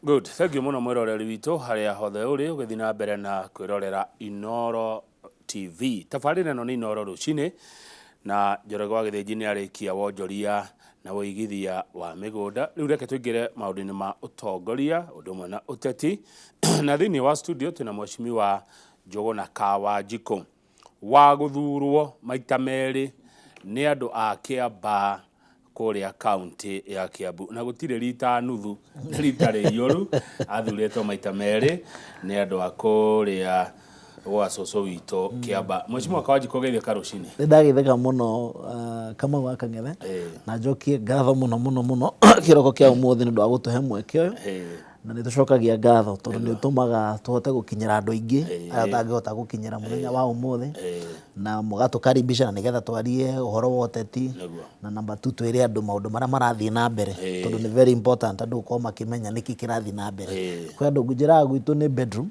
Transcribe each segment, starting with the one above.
Good. Thank you mũno mwĩroreri witũ harĩa hothe ũrĩ ũgĩthiĩ na mbere na kwĩrorera Inooro TV. Tabarĩra ĩno nĩ Inooro rũcinĩ na Njoroge wa Gĩthĩnji nĩ arĩkia wonjoria na wĩigithia wa mĩgũnda. Rĩu reke tũingĩre maũndũ-inĩ ma ũtongoria ũndũ ũmwe na ũteti na thĩinĩ wa studio twĩna Mheshimiwa Njũgũna Kawanjikũ wa gũthurwo maita merĩ nĩ andũ a Kĩambaa kũrĩa kaunti ya Kiambu na gũtirĩ rita nuthu nĩ rita rĩiyũru athurĩtwo maita merĩ nĩ andũ a kũrĩa gwa cũcũ witũ Kĩamba. Mheshimiwa Kawanjikũ geithĩka rũcinĩ. Nĩ ndageithĩka mũno Kamau wa Kang'ethe na njokie ngatho mũno mũno mũno kĩroko kĩa ũmũthĩ nĩ ũndũ wa gũtũhe mweke ũyũ na nĩ tũcokagia ngatho tondũ nĩ ũtũmaga tũhote gũkinyĩra andũ aingĩ arĩa ũtangĩhota gũkinyĩra mũthenya wa ũmũthĩ na mũgatũkaribisha na nĩgetha twarie ũhoro wa ũteti na number two twĩre andũ maũndũ marĩa marathiĩ na mbere tondũ nĩ very important andũ gũkorwo makĩmenya nĩkĩ kĩrathiĩ na mbere. Kwĩ andũ njĩraga gwitũ nĩ bedroom,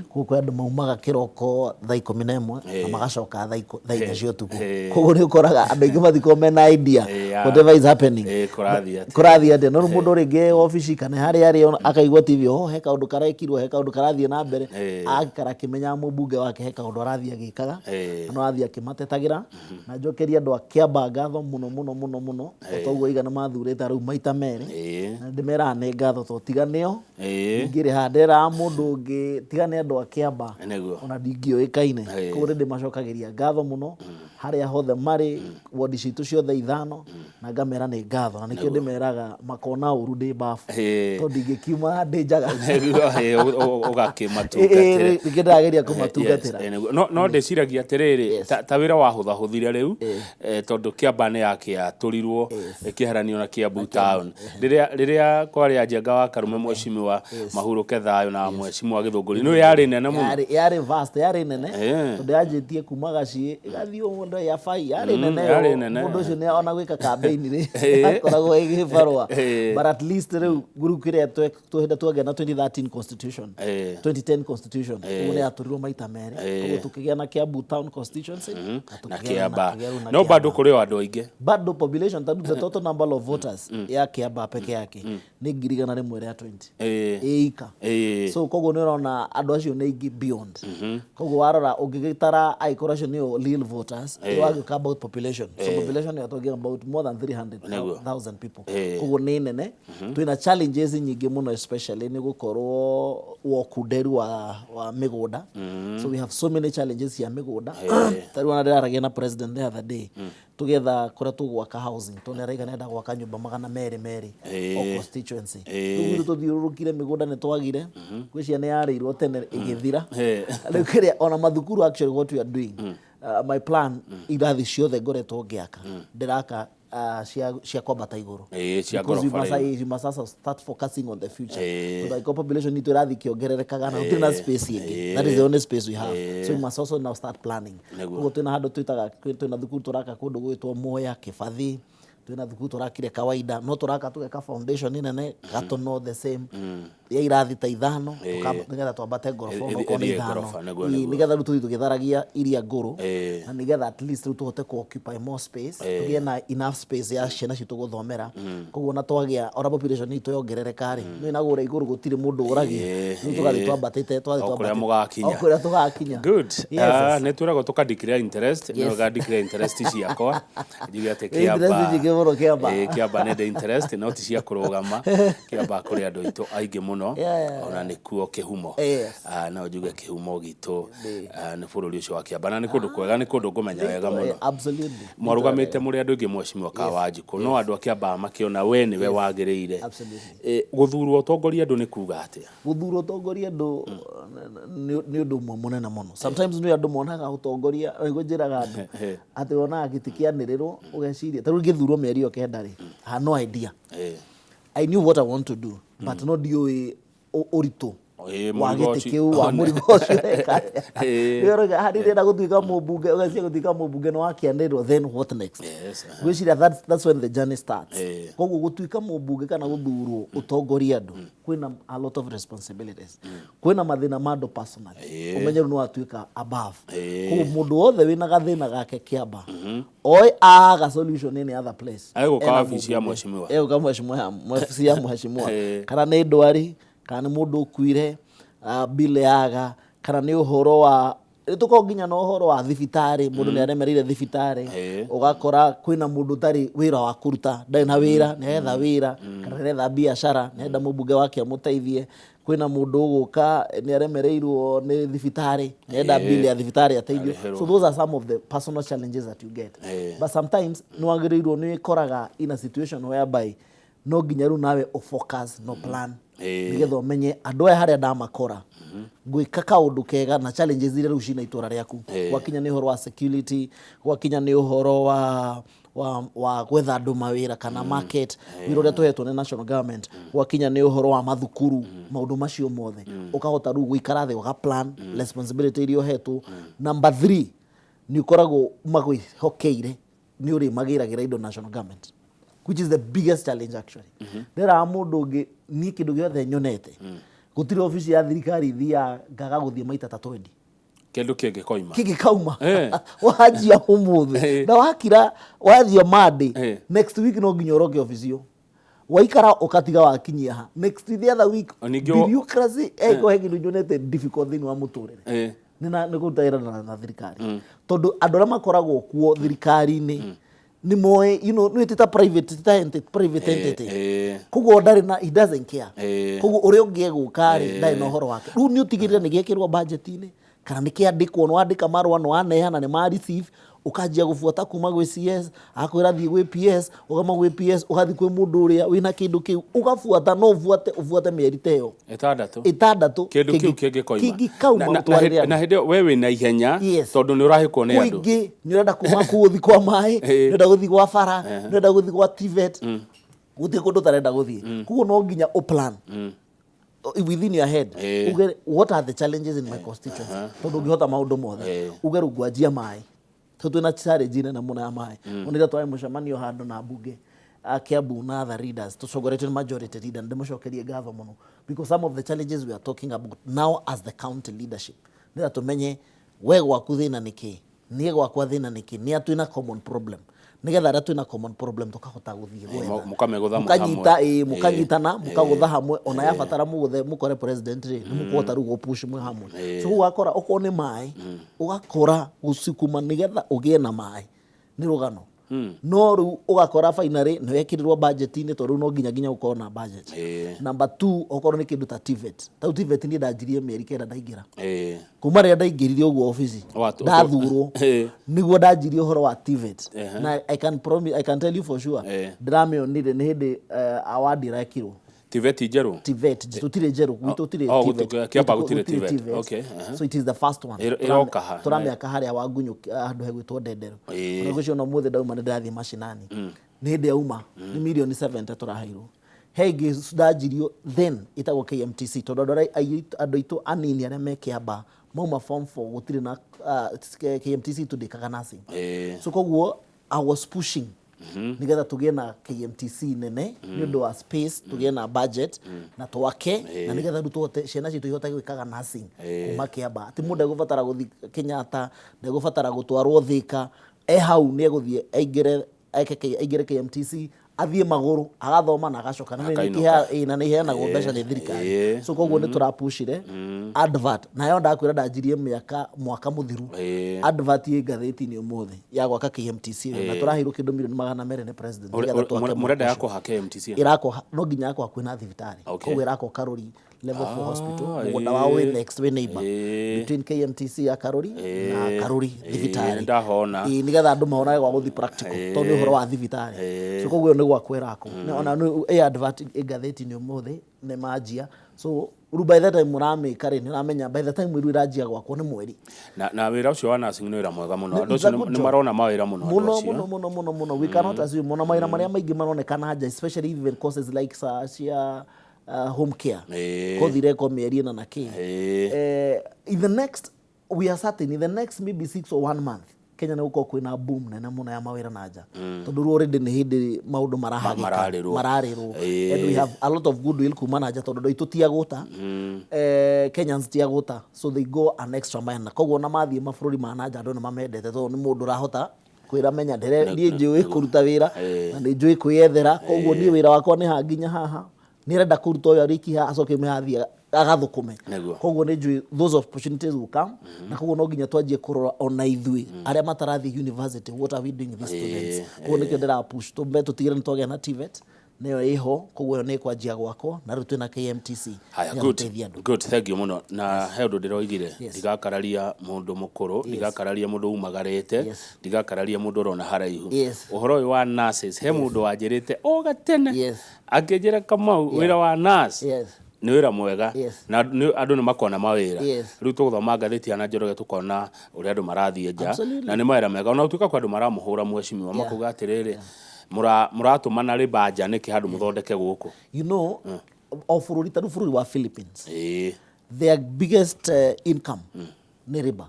koguo kwĩ andũ maumaga kĩroko thaa 11 na magacoka thaa 4 cia ũtukũ. Koguo nĩ ũkoraga andũ aingĩ matikoragwo mena idea whatever is happening. Kũrathiĩ atĩa. Kũrathiĩ atĩa. No rĩu mũndũ rĩngĩ e wabici kana harĩa arĩ akaigua TV, oh he kaũndũ karekirwo, he kaũndũ karathiĩ na mbere, agaikara akĩmenyaga mũmbunge wake he kaũndũ arathiĩ agĩkaga, na no arathiĩ akĩmatetagĩra. Na njokerie andũ a Kĩambaa ngatho mũno mũno mũno mũno, o ta ũguo oiga nĩ mathurĩte rĩu maita merĩ, na nĩ ndĩmeraga nĩ ngatho tondũ tiga nĩo, ndingĩrĩ haha. Nderaga mũndũ ũngĩ tiga nĩ andũ a Kĩambaa, ona ndingĩũĩkaine. Koguo nĩ ndĩmacokagĩria ngatho mũno harĩa hothe marĩ, wondi citũ ciothe ithano, na ngamera nĩ ngatho. Na nĩkĩo ndĩmeraga makona ũru ndĩ babu, tondũ ndingĩkiuma ndĩ njaga. Ũgakĩmatungatĩra. Nĩkĩo ndĩrageria kũmatungatĩra. No ndĩciragia atĩrĩrĩ, ta wĩra wahũthahũthire rĩu, tondũ Kĩambaa nĩ yakĩatũrirwo ĩkĩeheranio na Kiambu town. Rĩrĩa kwarĩ a Njenga wa Karume Mheshimiwa Mahurũke thayũ na Mheshimiwa Gĩthũngũri, nĩ ũĩ yarĩ nene mũno. Yarĩ vast, yarĩ nene tondũ yanjĩtie kuma Gaciĩ ĩgathiĩ ũguo ya Bai, yarĩ nene yarĩ nene. Mũndũ ũcio nĩ ona gwĩka campaign rĩ akoragwo ĩ gĩbarũa. But at least rĩu group ĩrĩa hĩndĩ twagĩa na 2013 constitution, 2010 constitution, ũguo nĩ yatũrirwo maita merĩ, ũguo tũkĩgĩa na Kiambu town constituency na na tũkĩgĩa Kĩambaa. kĩgĩa rĩu na No bado Kĩambaa. kũrĩ o andũ aingĩ. Bado population tondũ the total number of voters ya Kĩambaa peke yake nĩ 120,000 ĩika. So koguo nĩ ũrona andũ acio nĩ aingĩ beyond. Koguo warora ũngĩgĩtara angĩkorwo acio nĩo real voters, wagĩũka about population. So population you are talking about more than 300,000 people. Koguo nĩ nene. Twĩna challenges nyingĩ mũno especially nĩ gũkorwo wokunderu wa mĩgũnda. So we have so many challenges cia mĩgũnda. Ta rĩu ona ndĩraragia na president the other day tũgĩetha kũrĩa tũgwaka housing tondũ nĩarauga nĩarenda gwaka nyũmba 200 merĩ o constituency. Rĩu gwitũ tũthiũrũrũkire mĩgũnda nĩ twagire, ngwĩciria nĩ yarĩirwo tene ĩgĩthira. Rĩu kĩrĩa ona mathukuru actually what we are doing, my plan irathi ciothe ngoretwo ngĩaka ndĩraka cia kwambata igũrũ. Cia Because we ngoroba must, rĩu. we must also start focusing on the future. Tondũ angĩkorwo population itũ ĩrathiĩ ĩkĩongererekaga na gũtirĩ na space ĩngĩ. That is the only space we have. So we must also now start planning. Koguo twĩna handũ twĩtaga twĩna thukuru tũraka kũndũ gwĩtwo Mwea, Kĩbathi, twĩna thukuru tũrakire kawaida, no tũraka tũgeka foundation nene, Gatono the same, ya irathi ta ithano, nĩgetha twambate ngoroba onokorwo nĩ Ĩthiĩ ithano. ngoroba, nĩguo, Nĩgetha rĩu tũthiĩ tũgĩtharagia iria ngũrũ, na nĩgetha at least rĩu tũhote kũ occupy more space, tũgĩe na enough space ya ciana citũ gũthomera. Koguo ona twagĩa, ona population itũ yongerereka rĩ, nĩ na kũrĩa igũrũ gũtirĩ mũndũ ũragia. Rĩu tũgathiĩ twambatĩte, tũgathiĩ O kũrĩa twambatĩte. mũgakinya. O kũrĩa tũgakinya. Good. Yes, Ah, yes. nĩ twĩragwo tũka declare interest, nĩ wega declare interest ciakwa. Njuge atĩ Interest Kĩambaa, nyingĩ mũno Kĩambaa. Kĩambaa nĩ ndĩ interest, no ti cia kũrũgama. Kĩambaa kũrĩ andũ aitũ aingĩ mũno, ona nĩkuo kĩhumo. Ah, no njuge kĩhumo gitũ nĩ bũrũri ũcio wa Kĩambaa. Na nĩ kũndũ kwega, nĩ kũndũ ngũmenya wega mũno. Absolutely. Mwarũgamĩte mũrĩ andũ aingĩ Mheshimiwa Kawanjikũ, no andũ a Kĩambaa makĩona we nĩwe wagĩrĩire. Gũthurwo ũtongorie andũ nĩ kuga atĩa? Gũthurwo ũtongorie andũ nĩ ũndũ ũmwe mũnene mũno. Sometimes nĩ andũ monaga ũtongoria, nĩguo njĩraga andũ, atĩ wonaga gĩtĩ kĩanĩrĩrwo ũgeciria, ta rĩu ingĩthurwo mĩeri ĩyo 9 rĩ, I had no idea. I knew what I want to do, but no ndiũĩ ũritũ wa Mũrigo gĩtĩ ũcio. kĩu, wa mũrigo ũcio ũreka atĩa. Rĩu ũrauga, "Ah, ndĩrenda gũtuĩka mũmbunge," ũgeciria gũtuĩka mũmbunge nĩ wakĩanĩrĩrwo, then what next? Ngwĩciria that's when the journey starts. Koguo gũtuĩka mũmbunge kana gũthurwo ũtongorie andũ, kwĩna a lot of responsibilities. Kwĩna mathĩna ma andũ personally. Ũmenye rĩu nĩ watuĩka above. Koguo mũndũ wothe wĩna gathĩna gake Kĩamba, oĩ aga solution in other place. Egũka Ena wabici ya mũmbunge. mheshimiwa. Egũka mheshimiwa, wabici ya mheshimiwa. Kana nĩ ndwari, Kana nĩ mũndũ ũkuire, bill yaga, kana nĩ ũhoro wa tũkorwo nginya na ũhoro wa thibitarĩ, mũndũ nĩ aremereire thibitarĩ. Ũgakora kwĩna mũndũ ũtarĩ wĩra wa kũruta, ndarĩ na wĩra, nĩ aretha wĩra kana nĩ aretha biacara, nĩ arenda mũmbunge wake amũteithie. Kwĩna mũndũ ũgũka nĩ aremereirwo nĩ thibitarĩ, nĩ arenda bill ya thibitarĩ ateithio. Arĩhĩrwo. So those are some of the personal challenges that you get. But sometimes nĩ wagĩrĩirwo, nĩ wĩkoraga in a situation whereby no nginya rĩu nawe ũfocus no plan, nĩgetha ũmenye andũ aya harĩa ndamakora ngwĩka kaũndũ kega na challenges iria rĩu cina itũra rĩaku. Gwakinya nĩ ũhoro wa security, gwakinya nĩ ũhoro wa gwetha andũ mawĩra kana market, wĩra ũrĩa tũhetwo nĩ national government, gwakinya nĩ ũhoro wa mathukuru, maũndũ macio mothe ũkahota rĩu gũikara thĩ ũga plan responsibility iria ũhetwo. Number three, nĩ ũkoragwo magwĩhokeire nĩ ũrĩmagĩragĩra indo national government, which is the biggest challenge actually. Ndĩraga mũndũ ũngĩ, niĩ kĩndũ gĩothe nyonete, gũtirĩ obici ya thirikari thiaga ngaga gũthiĩ maita ta 20. Kĩndũ kĩngĩkoima. Kĩngĩkauma. Wanjia ũmũthĩ na wakira wanjia Monday, next week no nginya ũroke obici ĩyo, waikara ũkatiga wakinyia ha next, the other week. Bureaucracy ĩko he kĩndũ nyonete difficult thĩinĩ wa mũtũrĩre. Nĩ kũruta wĩra na thirikari, tondũ andũ arĩa makoragwo kuo thirikari-inĩ nĩ moĩ nĩ ti ta private, ti ta entity, private entity. Koguo ndarĩ na, he doesn't care. Koguo ũrĩa ũngĩ egũka rĩ, ndarĩ na ũhoro wake. Rĩu nĩ ũtigĩrĩre nĩ gĩekĩrwo budget-inĩ kana nĩ kĩandĩkwo, nĩ wandĩka marũa, nĩ waneana, nĩ ma receive, ũkanjia gũbuata kuma gwĩ CS, akwĩra thiĩ gwĩ PS, ũgama gwĩ PS, ũgathiĩ kwĩ mũndũ ũrĩa wĩna kĩndũ kĩu, ũgabuata, no ũbuate ũbuate mĩeri ta ĩyo 6. 6. Kĩndũ kĩu kĩngĩkoima. Kĩngĩkauma ũtwarĩre andũ. Na hĩndĩ ĩyo we wĩna ihenya Yes. tondũ nĩ ũrahĩkwo nĩ andũ. Kũingĩ nĩ ũrenda kuma kũu ũthiĩ kwa maĩ, nĩ ũrenda gũthiĩ gwa bara, nĩ ũrenda gũthiĩ gwa TVET, gũtirĩ kũndũ ũtarenda gũthiĩ. Koguo no nginya ũplan within your head, uge what are the challenges in my constituency, tondũ ũngĩhota maũndũ mothe, uge rĩu ngwanjia maĩ, tondũ twĩna challenge nene mũno ya maĩ. Ona ira twarĩ mũcemanio handũ na mbunge a Kiambu na other leaders, tũcongoretio nĩ majority leader. Ndĩmũcokerie ngatho mũno, because some of the challenges we are talking about now as the county leadership, nĩgetha tũmenye we gwaku thĩna nĩ kĩ, niĩ gwakwa thĩna nĩ kĩ, nĩ a twĩna common problem, nĩgetha arĩa twĩna common problem tũkahota gũthiĩ gwetha. Mũkamĩgũtha mwĩ Mũkanyita hamwe. ĩĩ, mũkanyitana, mũkagũtha hamwe. Ona yabatara mũgũthe mũkore president rĩ, nĩ mũkũhota rĩu gũpush mwĩ hamwe. So ũgakora okorwo nĩ maĩ, ũgakora gũcukuma nĩgetha ũgĩe na maĩ nĩ rũgano, no rĩu ũgakora finally nĩ wekĩrirwo budget-inĩ, tondũ rĩu no nginya gũkorwo na budget. Number two, okorwo nĩ kĩndũ ta TVET, tau TVET niĩ ndanjirie mĩeri 9 ndaingĩra. Kuma rĩrĩa ndaingĩrire ũguo obici, ndathurwo, nĩguo ndanjirie ũhoro wa TVET. Na I can promise, I can tell you for sure, ndĩramĩonire nĩ hĩndĩ award ĩrekirwo. TVET njerũ? TVET tũtirĩ njerũ gwitũ, tũtirĩ Oh, TVET. Kĩamba gũtirĩ Gũtirĩ TVET. TVET. Okay, aha. So it is the first one. Ĩroka ha? Tũramĩaka harĩa Wangunyũ, handũ hegwĩtwo Ndenderũ. Ona ngwĩciria ona ũmũthĩ ndauma nĩ ndĩrathiĩ macinani, nĩ hĩndĩ yauma nĩ mirioni 70 tũraheirwo. He ĩngĩ ndanjirio then ĩtagwo KMTC, tondũ andũ arĩa andũ aitũ anini arĩa me Kĩamba mauma form 4 gũtirĩ na KMTC tũndĩkaga nursing. So koguo I was pushing nigetha tũgĩe na KMTC nene nĩ ũndũ wa space, tũgĩe na budget na twake, na nigetha rĩu tũhote ciana citũ ihote gwĩkaga nursing kuma Kĩamba, atĩ mũndũ ndegũbatara gũthiĩ Kenyatta, ndegũbatara gũtwarwo Thĩka, e hau nĩ egũthiĩ aingĩre eke aingĩre KMTC, athiĩ magũrũ agathoma na agacoka na nĩ Akainũka. Na nĩ iheanagwo mbeca nĩ thirikari. So koguo nĩ tũrapushire advert, nayo ndakwĩra ndanjirie mĩaka mwaka mũthiru. Advert ĩ ngathĩti-inĩ ũmũthĩ ya gwaka KMTC ĩyo, na tũraheirwo kĩndũ mirioni 200 nĩ president nĩgetha twake mwaka Mũrenda ũcio. yakwo ha KMTC? Ĩrakwo no nginya yakwo hakuhĩ na thibitarĩ. Koguo ĩrakwo Karori Level 4 Hospital, mũgũnda wao wĩ next, wĩ neighbor between KMTC ya Karori na Karori thibitarĩ. Ndahona. Ĩĩ, nĩgetha andũ mahonage gwa gũthiĩ practical, tondũ nĩ ũhoro wa thibitarĩ. So koguo ĩyo nĩ gwakwo ĩrakwo. Ona ĩ advert ĩ ngathĩti-inĩ ũmũthĩ nĩ manjia. So rĩu by the time mũramĩka rĩ, nĩ ũramenya by the time rĩu ĩranjia gwakwo nĩ mweri. Na wĩra ũcio wa nursing nĩ wĩra mwega mũno. Andũ It's a acio good nĩ job. marona mawĩra mũno andũ Mũno. acio. Mũno mũno mũno mũno. We cannot assume ona mawĩra marĩa maingĩ maronekana nja, especially even courses like sa cia home care, kothi irekwo mĩeri 4 na kĩ. In the next, we are certain in the next maybe 6 or 1 month, Kenya nĩ gũkorwo kwĩna boom nene mũno ya mawĩra na nja, tondũ rĩu already nĩ hĩndĩ maũndũ marahagĩka. Mararĩrwo. Mararĩrwo. And we have a lot of goodwill kuma na nja, tondũ andũ aitũ ti agũta, Kenyans ti agũta, so they go an extra mile, na koguo ona mathiĩ mabũrũri ma na nja andũ nĩ mamendete, tondũ nĩ mũndũ ũrahota kwĩra menya ndĩre niĩ njũĩ kũruta wĩra na nĩ njũĩ kwĩyethera, koguo niĩ wĩra wakwa nĩ ha nginya haha. Nĩ arenda kũruta ũyũ arĩkie haha, acoke aume haha athiĩ agathũkũme. Koguo nĩ njũĩ those opportunities will come, na koguo no nginya twanjie kũrora ona ithuĩ arĩa matarathiĩ university, what are we doing with these students? Koguo nĩkĩo ndĩra push tũmbe tũtigĩre nĩ twagĩa na TVET, nĩyo ĩho, koguo ĩyo nĩ ĩkwanjia gwakwo, na rĩu twĩna KMTC Haya, good. Gũteithia andũ. Good, thank you mũno. Na he ũndũ ndĩroigire, ndigakararia mũndũ mũkũrũ, ndigakararia mũndũ umagarĩte, ndigakararia mũndũ ũrona haraihu. Ũhoro ũyũ wa nurses, he mũndũ wanjĩrĩte o gatene, akĩnjĩra, Kamau, wĩra wa nurse nĩ wĩra mwega na andũ nĩ makona mawĩra. Rĩu tũgũthoma ngathĩti ya na Njoroge, tũkona ũrĩa andũ marathiĩ nja, na nĩ mawĩra mega, ona gũtuĩka kwĩ andũ maramũhũra mheshimiwa, makauga atĩrĩrĩ, mũratũmana rĩba nja nĩkĩ handũ mũthondeke gũkũ? O bũrũri, ta rĩu bũrũri wa Philippines, their biggest income nĩ labour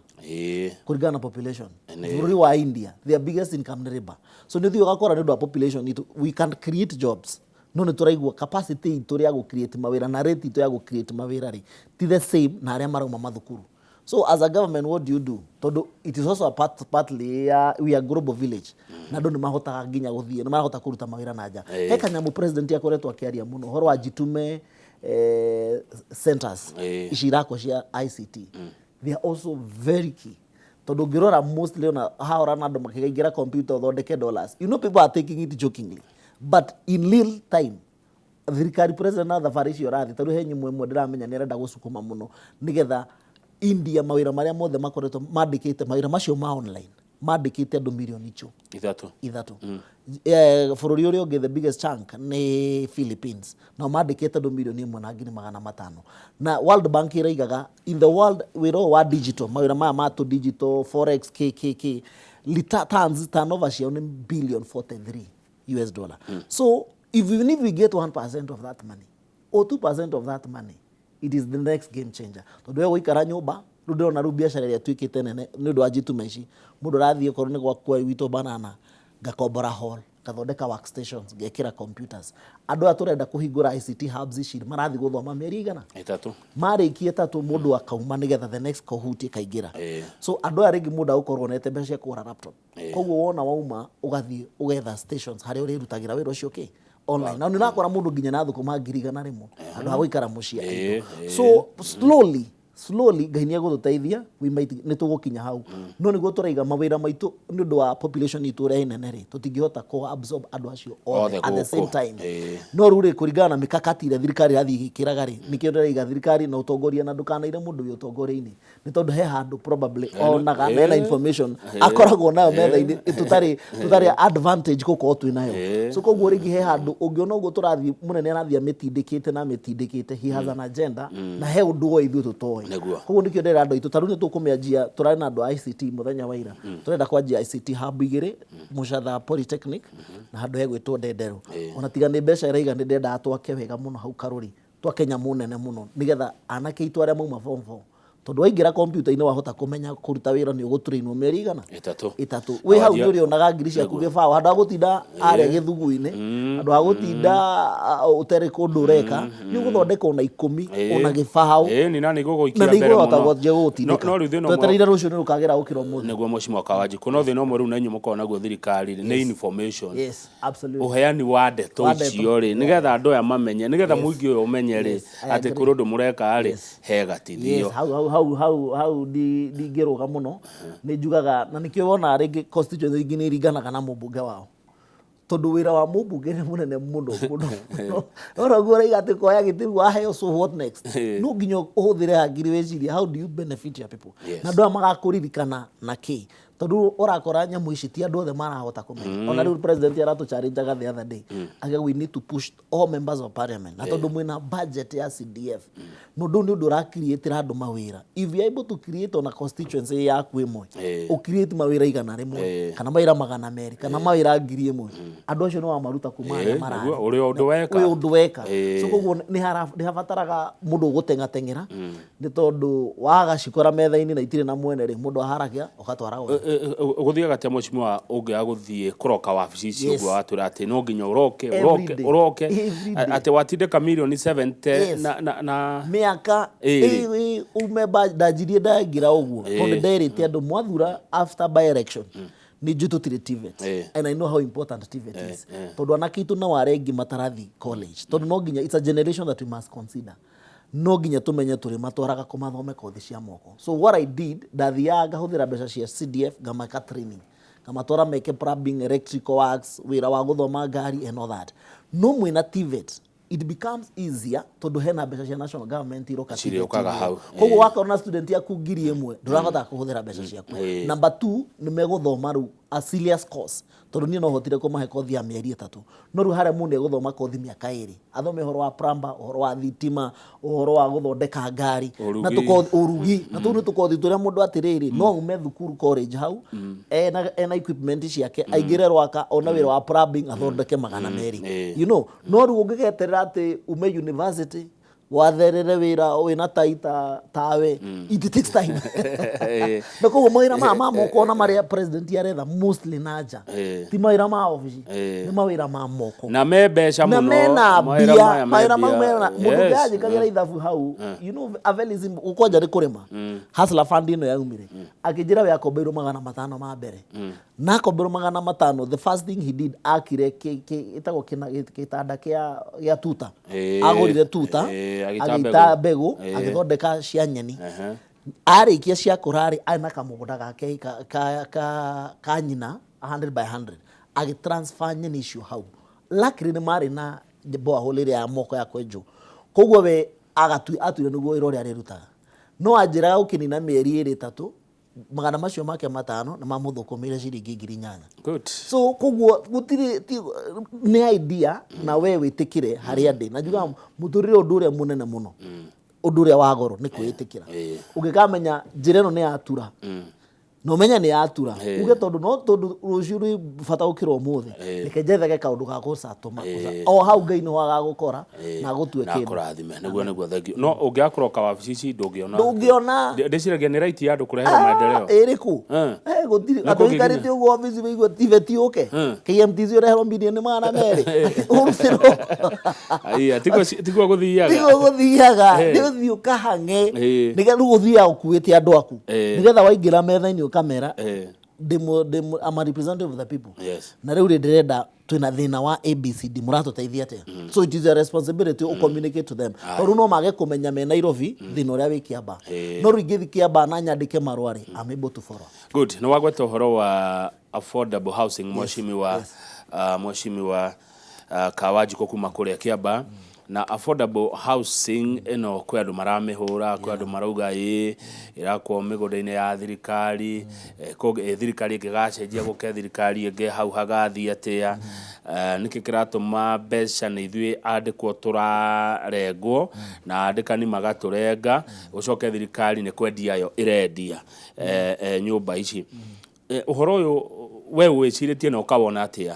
kũringana na population. Bũrũri wa India, their biggest income nĩ labour. So nĩ ũthiĩ ũgakora nĩ ũndũ wa population itũ, we can create jobs, no nĩ tũraigua capacity itũ ya gũ create mawĩra na rate itũ ya gũ create mawĩra rĩ ti the same na arĩa marauma mathukuru. So as a government, what do you do? Tondũ it is also a part, partly ya we are global village, na andũ nĩ mahotaga nginya gũthiĩ, nĩ marahota kũruta mawĩra na nja. He kanyamũ president akoretwo akĩaria mũno, ũhoro wa Jitume centers. Ici irakwo cia ICT, they are also very key, tondũ ũngĩrora mostly ona hahora na andũ makĩingĩra computer ũthondeke dollars. People are taking it jokingly, but in real time thirikari, president na thabarĩ icio ũrathiĩ, tondũ he nyamũ ĩmwe ndĩramenya nĩ arenda gũcukuma mũno, nĩgetha India mawĩra marĩa mothe makoretwo mandĩkĩte, mawĩra macio ma online, mandĩkĩte andũ mirioni icio 3. 3. Bũrũri ũrĩa ũngĩ the biggest chunk nĩ Philippines, nao mandĩkĩte andũ 1,500,000. Na World Bank ĩraigaga in the world, wĩra ũyũ wa digital, mawĩra maya ma tũ digital, forex, kkk, returns, turnover ciao nĩ billion 43 US dollar. So even if we get 1% of that money or 2% of that money, it is the next game changer, tondũ we gũikara nyũmba rĩu ndĩrona rĩu biacara ĩrĩa ĩtuĩkĩte nene nĩ ũndũ wa Jitume ici, mũndũ arathiĩ okorwo nĩ gwakwa gwitũ banana, ngakombora hall, ngathondeka workstations, ngekĩra computers. Andũ aya tũrenda kũhingũra ICT hubs ici marathiĩ gũthoma mĩeri igana? 3. Marĩkia 3, mũndũ akauma nĩgetha the next cohort ĩkaingĩra. So andũ aya rĩngĩ mũndũ agũkorwo onete mbeca cia kũgũra laptop, koguo wona wauma ũgathiĩ ũgetha stations harĩa ũrĩrutagĩra wĩra ũcio kĩ online, na nĩ ũrakora mũndũ nginya na thũkũma 100,000 handũ ha gũikara mũciĩ. So slowly slowly Ngai nĩ egũtũteithia, we might nĩ tũgũkinya hau, no nĩguo tũraiga mawĩra maitũ nĩ ũndũ wa population itũ ũrĩa ĩnene rĩ, tũtingĩhota kũ absorb andũ acio othe othe at the same gũkũ. time. No rĩu rĩ, kũringana na mikakati ĩrĩa thirikari ĩrathiĩ ĩgĩkĩraga rĩ, nĩkĩo ndĩraiga thirikari na ũtongoria, na ndũkanaire mũndũ wĩ ũtongoria-inĩ, nĩ tondũ he handũ probably onaga na ena information akoragwo nayo metha-inĩ tũtarĩ advantage gũkorwo twĩ nayo. So koguo rĩngĩ he handũ ũngĩona ũguo tũrathiĩ, mũnene arathiĩ amĩtindĩkĩte na amĩtindĩkĩte, he has an agenda na he ũndũ oĩ ithuĩ tũtoĩ. Koguo nĩkĩo ndĩrera andũ aitũ, ta rĩu nĩ tũkũmĩanjia, tũrarĩ na andũ a ICT mũthenya wa ira, tũrenda kwanjia ICT hub igĩrĩ, Mũcatha Polytechnic na handũ hegwĩtwo Ndenderũ. Ona tiga nĩ mbeca ĩraiga, nĩ ndendaga twake wega mũno hau Karũri, twake nyamũ nene mũno, nĩgetha anake aitũ arĩa mauma form 4, tondũ waingĩra kompiuta-inĩ wahota kũmenya kũruta wĩra, nĩ ũgũtrainwo mĩeri igana? 3. 3. Wĩ hau nĩ Wanjia- ũrĩonaga ngiri ciaku gĩbaũ, handũ ha gũtinda harĩa gĩthugu-inĩ, handũ ha gũtinda ũtarĩ kũndũ ũreka, nĩ ũgũthondeka ona 10 ona gĩbaũ. Ĩĩ, ni nani gũgũikia Na nĩ mbere igũhota mũno. gũthiĩ gũgũtindĩka. No rĩu thĩna ũmwe Twetereire rũciũ nĩ rũkagĩra gũkĩra ũmũthĩ. Nĩguo, mheshimiwa Kawanjikũ, no thĩna ũmwe rĩu na inyuĩ mũkoragwo naguo thirikari nĩ information, Yes, absolutely. ũheani wa ndeto Wa ndeto. icio rĩ, nĩgetha andũ aya mamenye, nĩgetha mũingĩ ũyũ ũmenye rĩ, Yes, I atĩ agree. kũrĩ ũndũ mũreka rĩ, he gatithio. Yes, hau ndingĩrũga mũno, nĩ njugaga na nĩkĩo wonaga rĩngĩ constituency ingĩ nĩ iringanaga na mũmbunge wao, tondũ wĩra wa mũmbunge nĩ mũnene mũno mũno mũno. Ona ũguo ũraiga atĩ koya gĩtĩ rĩu waheo, so what next? No nginya ũhũthĩre hakiri wĩcirie, how do you benefit your people? Na andũ aya magakũririkana na kĩ? Tondũ ũrakora nyamũ ici ti andũ othe marahota kũmenya. Ona rĩu president aratũchallengaga the other day, akiuga we need to push all members of parliament, na tondũ mwĩna budget ya CDF, na ũndũ ũyũ nĩ ũndũ ũracreatĩra andũ mawĩra. If you are able to create ona constituency yaku ĩmwe, ũcreate mawĩra 100 kana mawĩra 200 kana mawĩra 1,000, andũ acio nĩ wamaruta kuma harĩa mararĩ. Nĩguo, ũrĩ ũndũ weka. Ũyũ ũndũ weka. So koguo nĩ habataraga mũndũ ũgũteng'ateng'era, nĩ tondũ wagacikora metha-inĩ na itirĩ na mwene rĩ, mũndũ aharagia ũgatwara gwa Gũthiaga atĩa, mheshimiwa, ũngĩaga gũthiĩ kũroka wabici ici? Yes. Ũguo watwĩra atĩ no nginya ũroke Every ũroke day. ũroke Every day. atĩ watindĩka mirioni 70 na mĩaka ume ndanjirie ndaingĩra ũguo, tondũ nderĩte andũ mwathura after by election. Nĩ njũĩ tũtirĩ TVET. And I know how important TVET is. Tondũ anake aitũ no arĩa aingĩ matarathi college. Tondũ no nginya, it's a generation that we must consider. No nginya tũmenye tũrĩmatwaraga kũ mathome kothi cia moko. So what I did, ndathiaga ngahũthĩra mbeca cia CDF ngameka training. Ngamatwara meke plumbing, electrical works, wĩra wa gũthoma ngari and all that. No mwĩna TVET, it becomes easier tondũ hena mbeca cia national government iroka Cirĩũkaga TVET. Hau, Koguo wakorwo na student yaku 1000, ndũrabatara kũhũthĩra mbeca ciaku. Number two, nĩ megũthoma rĩu a serious course, tondũ niĩ no hotire kũmahe kothi ya mĩeri 3, no rĩu harĩa mũndũ egũthoma kothi mĩaka 2, athome ũhoro wa plumber, ũhoro wa thitima, ũhoro wa gũthondeka ngari na Ũrugi. tũkothi, ũrugi, na tũu nĩ tũkothi tũrĩa mũndũ atĩrĩrĩ no ume thukuru college hau ena equipment ciake, aingĩre Rwaka ona wĩra wa plumbing, athondeke 200. No rĩu ũngĩgeterera atĩ ume university watherere wĩra wĩna taita tawe, it takes time. Na koguo mawĩra maya ma moko na marĩa president aretha mostly na nja ti mawĩra ma obici, nĩ mawĩra ma moko. Na me mbeca Na mũno. mena Mawĩra mbia. maya me Mawĩra mau mbia. mena mũndũ ũngĩanjĩkagĩra ithabu hau, a very simple kwanja nĩ kũrĩma. Hustler Fund ĩno yaumire, akĩnjĩra we akombeirwo 500 ma mbere, na akombeirwo 500, the first thing he did, akire ĩtagwo gĩtanda gĩa tuta. Agũrire tuta, agĩita agĩita mbegũ. Mbegũ, agĩthondeka cia nyeni. Arĩkia cia kũrarĩ, arĩ na kamũgũnda gake ka nyina 100 by 100, agĩtransfer nyeni icio hau. Luckily nĩ marĩ na borehole ĩrĩa ya moko ya kwenjwo, koguo we atuire nĩguo wĩra ũrĩa arĩrutaga. No anjĩraga gũkĩnina mĩeri 2 3, magana macio make 500 nĩ mamũthũkũmĩire ciringi 8,000. Good. So koguo gũtirĩ nĩ idea na we wĩtĩkĩre harĩa ndĩ na njugaga mũtũrĩre, ũndũ ũrĩa mũnene mũno, ũndũ ũrĩa wa goro nĩ kwĩĩtĩkĩra. Ũngĩkamenya njĩra ĩno nĩ yatura na ũmenye nĩ yatura, uge tondũ no tondũ rũciũ rwĩ bata gũkĩra ũmũthĩ, reke njethage kaũndũ ga gũcatũma o hau, Ngai nĩho agagũkora na agũtue Na kĩndũ. Akũrathime. Nĩguo, thank you. No ũngĩaga kũroka wabici ici, ndũngĩona. Ndũngĩona. Ndĩciragia nĩ right ya andũ kũreherwo maendeleo. Ĩrĩkũ? Eh. Gũtirĩ. Na Andũ kũngĩ aikarĩte ũguo obici wĩigua TVET yũke, KMTC ũreherwo mirioni 200 ũrutĩrwo. Aiya, tiguo gũthiaga. Tiguo gũthiaga. Nĩ ũthiĩ ũkahang'e, nĩgetha rĩu ũthiaga ũkuĩte andũ aku, nĩgetha waingĩra metha-inĩ ũkamera, ndĩmũ I'm a representative of the people, na rĩu rĩ ndĩrenda, twĩna thĩna wa ABCD, mũratũteithia atĩa? So it is your responsibility mm. communicate to them, tondũ no mage kũmenya me Nairobi thĩna ũrĩa wĩ Kĩamba. No rĩu ingĩthiĩ Kĩamba na nyandĩke marũa rĩ, I'm able to follow. Good. Nĩ wagweta ũhoro wa affordable housing, mheshimiwa Kawanjikũ kuma kũrĩa Kĩamba. Na affordable housing ĩno, kwĩ andũ maramĩhũra, kwĩ andũ marauga ĩ ĩrakwo mĩgũnda-inĩ ya thirikari, thirikari ĩngĩgacenjia gũke thirikari ĩngĩ, hau hagathiĩ atĩa? Nĩkĩ kĩratũma mbeca nĩ ithuĩ andĩkwo tũrarengwo na andĩkani magatũrenga, gũcoke thirikari nĩ kwendia yo ĩrendia nyũmba ici? Ũhoro ũyũ we wĩcirĩtie na ũkawona atĩa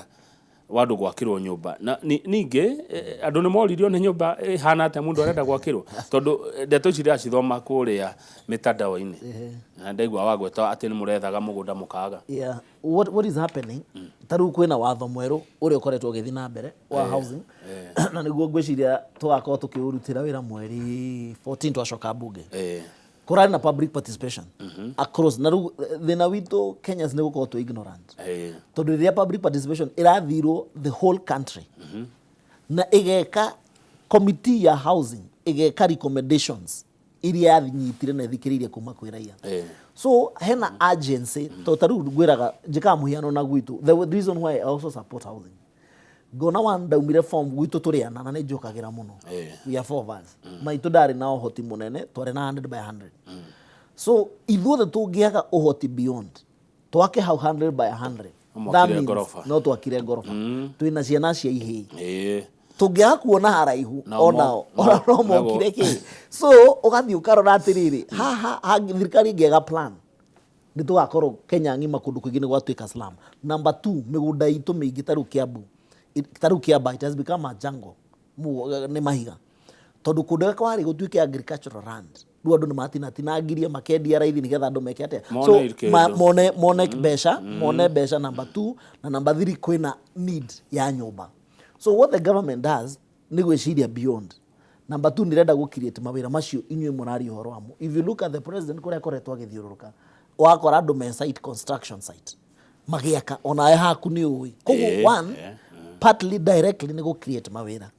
wa andũ gwakĩrwo nyũmba? Na ningĩ andũ nĩ moririo nĩ nyũmba ĩhana atĩa mũndũ arenda gwakĩrwo, tondũ ndeto ici ndĩracithoma kũrĩa mĩtandao-inĩ na ndaigua wagweta atĩ nĩ mũrethaga mũgũnda mũkaga. Yeah. What is happening, ta rĩu kwĩna watho mwerũ ũrĩa ũkoretwo ũgĩthiĩ na mbere wa housing, na nĩguo ngwĩciria tũgakorwo tũkĩũrutĩra wĩra mweri 14 twacoka bunge. Kũrarĩ na public participation across, na rĩu thĩna witũ Kenyans nĩ gũkorwo twĩ ignorant, tondũ rĩrĩa public participation ĩrathirwo the whole country na ĩgeka committee ya housing, ĩgeka recommendations iria yanyitire na ĩthikĩrĩirie kuma kwĩ raia. So hena agency, to ta rĩu ngwĩraga njĩkaga mũhiano na gwitũ. The reason why I also support housing, ngona one, ndaumire form gwitũ tũrĩ ana na nĩ njũkagĩra mũno. We are four of us. Maitũ ndarĩ na ũhoti mũnene, twarĩ na 100 by 100. So ithuothe tũngĩaga ũhoti beyond twake hau 100 by 100, No that mwakire means ngoroba. No twakire ngoroba. Twĩna ciana cia ihĩĩ, tũngĩaga kuona haraihu, Nao onao ona no mokire kĩ. So ũgathiĩ ũkarora atĩrĩrĩ, haha thirikari ĩngĩaga plan, nĩ tũgakorwo Kenya ng'ima kũndũ kũingĩ nĩ gwatuĩka slum. Number two, mĩgũnda itũ mĩingĩ ta rĩu Kiambu, ta rĩu Kiamba, it has become a jungle. Nĩ mahiga, tondũ kũndũ kwarĩ gũtuĩke agricultural land, rĩu andũ nĩ matinatinangirie makendia raithi nĩgetha andũ meke atĩa? Mone So, kĩndũ. mone mbeca, mone mbeca, number two. Na number three, kwĩna need ya nyũmba. So what the government does nĩ gwĩciria beyond. Number two, nĩrenda gũ create mawĩra macio inyuĩ mũraria ũhoro wamo. If you look at the president, kũrĩa akoretwo agĩthiũrũrũka, wakora andũ me site, construction site. Magĩaka onawe haku nĩ ũĩ. Koguo one, partly directly nĩ gũ create mawĩra,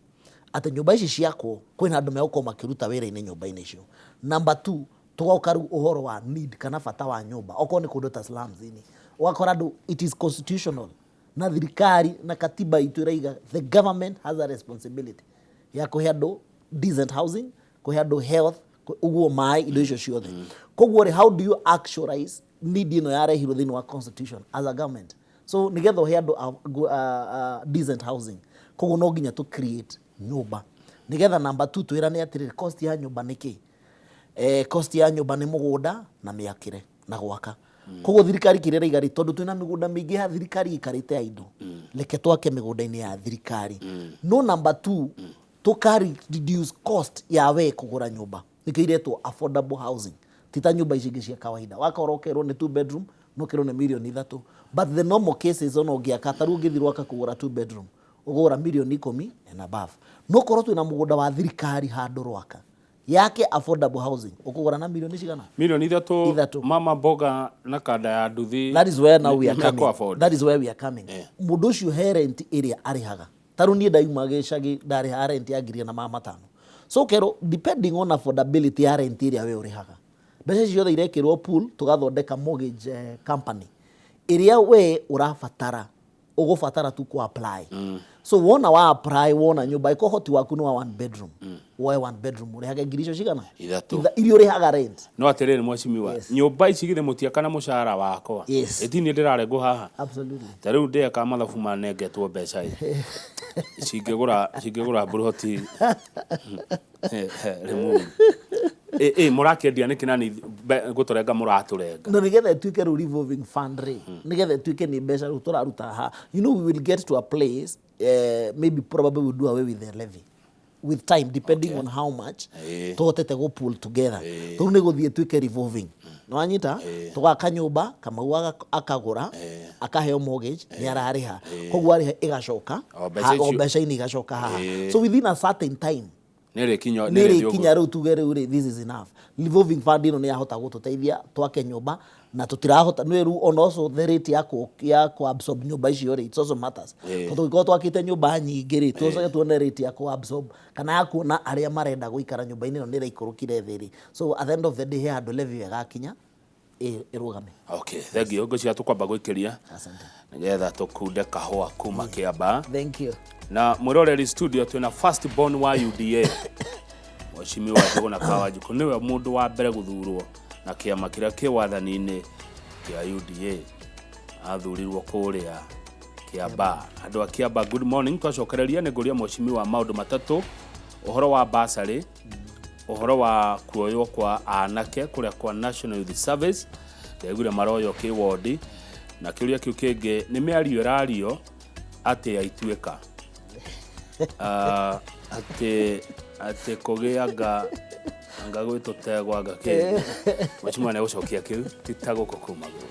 atĩ nyũmba ici ciakwo kwĩna andũ megũkorwo makĩruta wĩra-inĩ nyũmba-inĩ icio. Number two, tũgoka rĩu ũhoro wa need kana bata wa nyũmba. Okorwo nĩ kũndũ ta slums-inĩ, ũgakora andũ, it is constitutional na thirikari na katiba itũ ĩraiga the government has a responsibility ya kũhe andũ decent housing, kũhe andũ health, ũguo maĩ, indo icio ciothe. Koguo rĩ, how do you actualize need ĩno yarehirwo thĩinĩ wa constitution as a government? So nĩgetha ũhe andũ a decent housing, koguo no nginya tũ create nyũmba. Nĩgetha number two, twĩrane atĩrĩrĩ, cost ya nyũmba nĩ kĩ? Cost ya nyũmba nĩ mũgũnda na mĩakĩre na gwaka. Koguo thirikari kĩrĩa ĩraiga rĩ, tondũ twĩna mĩgũnda mĩingĩ ya thirikari ĩikarĩte ya indo, reke twake mĩgũnda-inĩ ya thirikari. No number two, tũka reduce cost ya we kũgũra nyũmba. Nĩkĩo iretwo affordable housing, ti ta nyũmba ici ingĩ cia kawaida wakorwo ũkerwo nĩ two bedroom no ũkerwo nĩ mirioni 3. But the normal cases, ona ũngĩaka ta rĩu ũngĩthiĩ Rwaka kũgũra two bedroom, ũgũra mirioni 10 and above. No korwo twĩna mũgũnda wa thirikari handũ Rwaka yake affordable housing, ũkũgũra na mirioni cigana? Mirioni 3. 3. Mama mboga na kanda ya nduthi. That is where now we are nĩ coming. afford. That is where we are coming. Mũndũ ũcio he rent ĩrĩa arĩhaga, ta rĩu niĩ ndauma gĩcagi ndarĩhaga rent ya 1500. So ũkerwo depending on affordability ya rent ĩrĩa we ũrĩhaga, mbeca icio ciothe irekĩrwo pool, tũgathondeka mortgage company ĩrĩa we ũrabatara, ũgũbatara tu ku apply. So wona wa apply, wona nyũmba ĩko ũhoti waku nĩ wa one bedroom, woe one bedroom, ũrĩhage ngiri icio cigana? 3. Iria ũrĩhaga rent. No atĩrĩrĩ, mheshimiwa, nyũmba ici githĩ mũtiaka na mũcara wakwa? Ĩtini ndĩrarengwo haha. Absolutely. Ta rĩu ndĩeka mathabu manengetwo mbeca ĩ cingĩgũra mburoti Limuru ĩ mũrakĩendia nĩkĩ na nĩ gũtũrenga mũratũrenga? No nĩgetha ĩtuĩke rĩu revolving fund rĩ, nĩgetha ĩtuĩke nĩ mbeca rĩu tũraruta haha, we will get to a place, maybe probably we'll do away with the levy with time, depending on how much tũhotete gũ pull together. Rĩu nĩ gũthiĩ ĩtuĩke revolving, nĩwanyita? Tũgaka nyũmba, Kamau akagũra, akaheo mortgage, nĩ ararĩha. Koguo arĩha ĩgacoka O mbeca o mbeca-inĩ igacoka haha. So within a certain time nĩ rĩkinya. Nĩ rĩkinya rĩu tuge rĩu rĩ, this is enough, revolving fund ĩno nĩ yahota gũtũteithia twake nyũmba na tũtirahota nĩ rĩu. On also the rate ya ku absorb nyũmba icio rĩ, it also matters, tondũ ũngĩkorwo twakĩte nyũmba nyingĩ rĩ, tũcoke tuone rate ya ku absorb kana ya kuona arĩa marenda gũikara nyũmba-inĩ ĩno nĩ ĩraikũrũkire thĩ rĩ. So at the end of the day he handũ levy ĩyo ĩgakinya ĩrũgame. Okay, thank you. Ngwĩciria tũkwamba gwĩkĩria Asante. Nĩgetha tũkunde kahũa kuma Kĩamba. Thank you. Na mwĩroreri studio, twĩna first born wa UDA, Mheshimiwa Njũgũna Kawanjikũ. Nĩwe mũndũ wa mbere gũthurwo na kĩama kĩrĩa kĩ wathani-inĩ kĩa UDA. Athurirwo kũrĩa Kĩamba. Andũ a Kĩamba, good morning. Twacokereria nĩ ngũria mheshimiwa maũndũ matatũ: ũhoro wa basarĩ, ũhoro wa kuoywo kwa anake kũrĩa kwa National Youth Service, ndaiguire maroywo kĩwondi, na kĩũria kĩu kĩngĩ nĩ mĩario ĩrario atĩ ya Ituĩka, atĩ kũgĩa anga gwĩ tũtegwa anga kĩ. Mheshimiwa nĩ egũcokia kĩu ti ta gũkũ kumagwo.